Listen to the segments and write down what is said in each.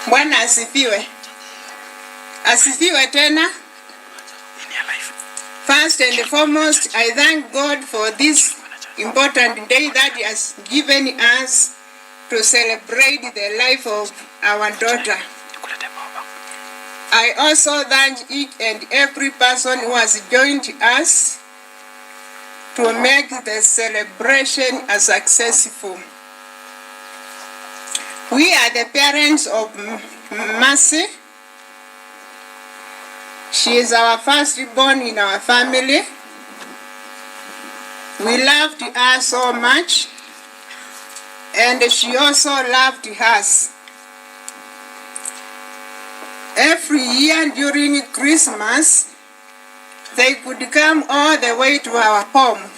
Bwana asifiwe. Asifiwe tena. First and foremost, I thank God for this important day that He has given us to celebrate the life of our daughter. I also thank each and every person who has joined us to make the celebration a successful. We are the parents of Mercy. She is our firstborn in our family. We loved her so much, and she also loved us. Every year during Christmas, they could come all the way to our home.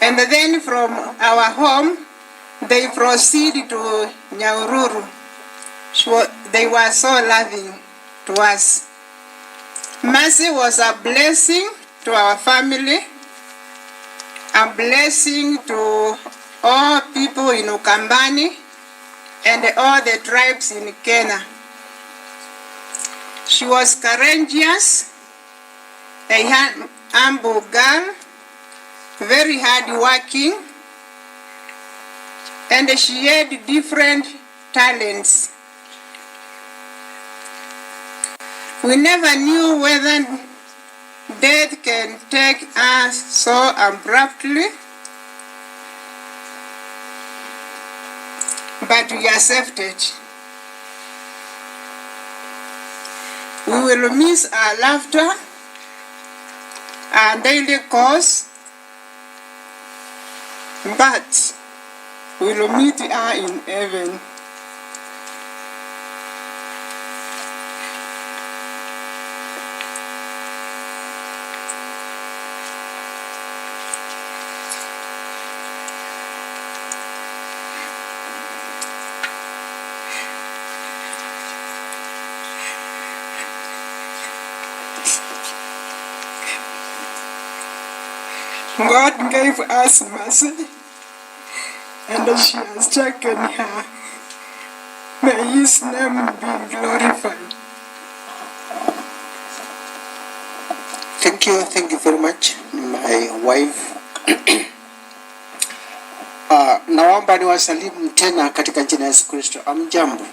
And then from our home, they proceed to Nyahururu. They were so loving to us. Mercy was a blessing to our family, a blessing to all people in Ukambani and all the tribes in Kenya. She was courageous, a humble girl, very hardworking, and she had different talents. We never knew whether death can take us so abruptly, but we accepted. We will miss our laughter, our daily calls, but we will meet her in heaven. God gave us mercy, and she has taken her. May his name be glorified. Thank you very much, my wife. Naomba niwasalimu tena katika jina la Yesu Kristo. Amjambo.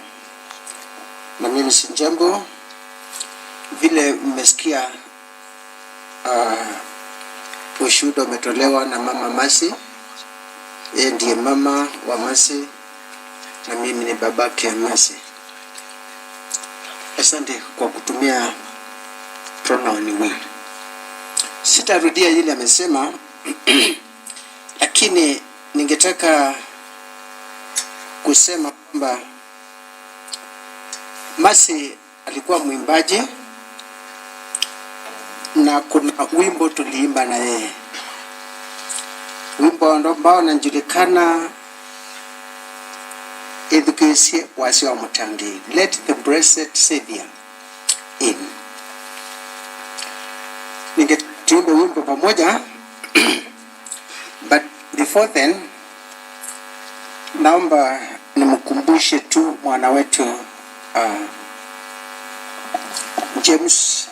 Na mimi si jambo. Vile mmesikia, ushuhuda umetolewa na Mama Mercy. Yeye ndiye mama wa Mercy na mimi ni babake Mercy. Asante kwa kutumia pronoun we. Sitarudia yile amesema, lakini ningetaka kusema kwamba Mercy alikuwa mwimbaji na kuna wimbo tuliimba na yeye, wimbo ambao unajulikana Ithukĩcie wacio wa Mũtangi, Let the Blessed Savior In. Ninge tuimbe wimbo pamoja but before then naomba nimkumbushe tu mwana wetu James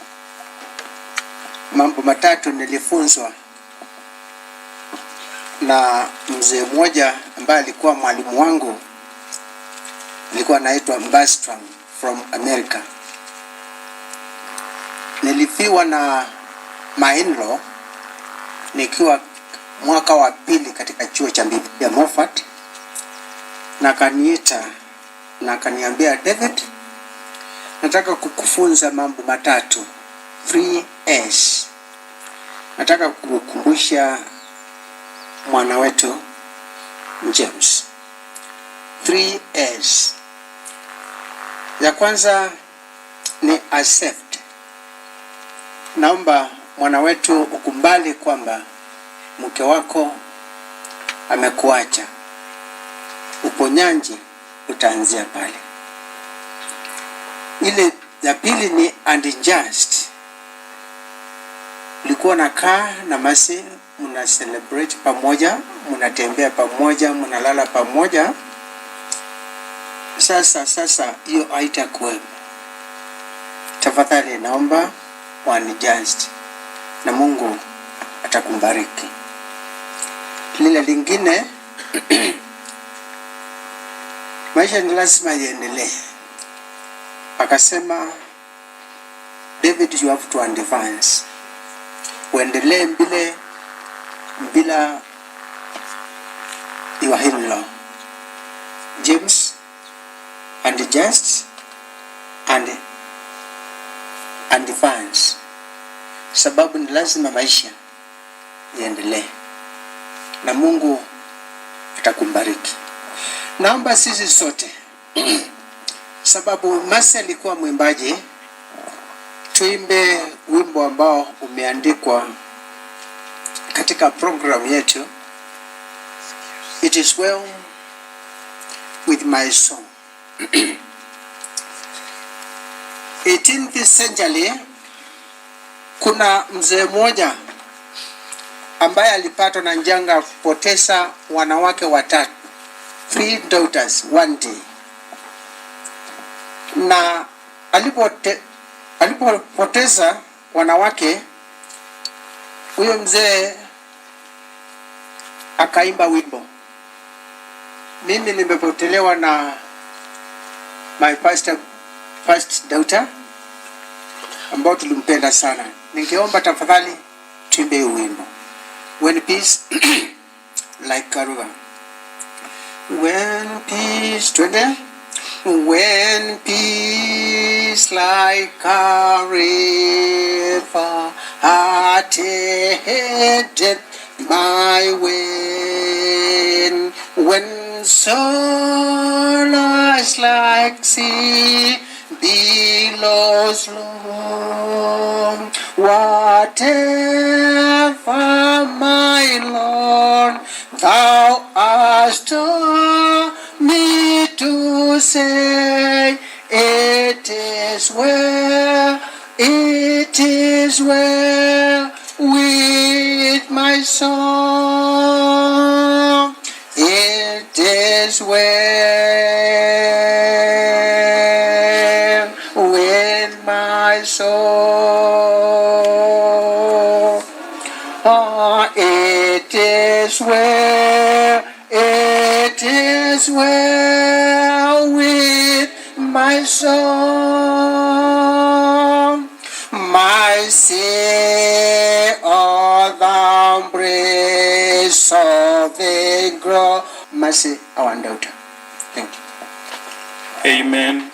mambo matatu nilifunzwa na mzee mmoja ambaye alikuwa mwalimu wangu, alikuwa anaitwa Mbastram from America. Nilifiwa na my in-law nikiwa mwaka wa pili katika chuo cha Biblia Moffat, na akaniita na akaniambia, David, nataka kukufunza mambo matatu, 3S. Nataka kukukumbusha mwana wetu James. 3S. Ya kwanza ni accept. Naomba mwana wetu ukubali kwamba mke wako amekuacha. Uponyaji utaanzia pale. Ile ya pili ni unjust. Ulikuwa unakaa na Mercy, mna celebrate pamoja, mnatembea pamoja, mnalala pamoja. Sasa hiyo haitakuwepo. Tafadhali naomba wanijust na Mungu atakumbariki. Lile lingine, maisha ni lazima iendelee. Akasema, "David, you have to advance, uendelee mbele bila your in-law James and just and advance, sababu ni lazima maisha iendelee na Mungu atakumbariki. Naomba sisi sote, sababu Mercy alikuwa mwimbaji, tuimbe wimbo ambao umeandikwa katika program yetu, "It is Well with My Soul." 18th century kuna mzee mmoja ambaye alipatwa na janga ya kupoteza wanawake watatu, three daughters one day, na alipopoteza wanawake, huyo mzee akaimba wimbo, "Mimi nimepotelewa na my first daughter ambao tulimpenda sana. Ningeomba tafadhali tuimbe hiyo wimbo, 'When Peace Like a River'. When peace, twende. When peace like a river attendeth my way, when sorrows like sea billows roll, whatever my Lord, thou hast taught me to say, it is well, it is well with my soul. It is well with my soul. Ah, it is well, it is well with my soul. My sin, all the embrace of the grow. Mercy, our daughter. Thank you. Amen.